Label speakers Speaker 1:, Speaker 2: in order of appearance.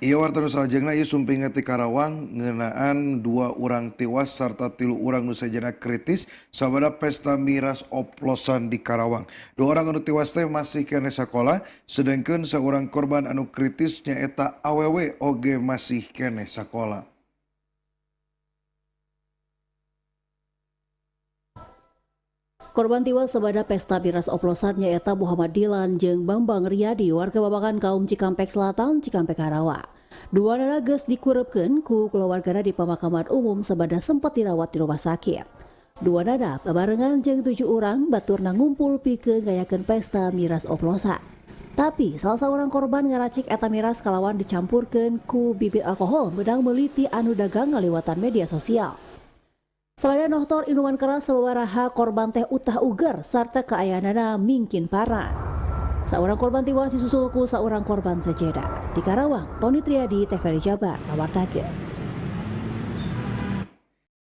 Speaker 1: Ieu warta nu salajengna ieu sumping ti Karawang ngeunaan 2 urang tiwas sarta 3 urang nu sejenna kritis sabada pesta miras oplosan di Karawang. 2 orang anu tiwas teh masih keneh sakola, sedengkeun saurang korban anu kritis nyaeta awewe oge masih keneh sakola.
Speaker 2: Korban tiwas sabada pesta miras oplosan nyaeta Muhammad Dilan jeung Bambang Riyadi warga Babakan Kaum Cikampek Selatan, Cikampek Karawang. Dua nana geus dikureupkeun ku kulawargana di pemakaman umum sabada sempat dirawat di rumah sakit. Dua nana babarengan jeung 7 orang baturna ngumpul pikeun ngayakeun pesta miras oplosan. Tapi salah seorang korban ngaracik eta miras kalawan dicampurkeun ku bibit alkohol meunang meuliti anu dagang ngaliwatan media sosial. Sabada nohtor inuman keras sababaraha korban teh utah uger sarta kaayanana mingkin parah. Seorang korban tiwas disusul ku seorang korban sejeda. Di Karawang, Tony Triadi, TVRI Jabar, ngawartakeun.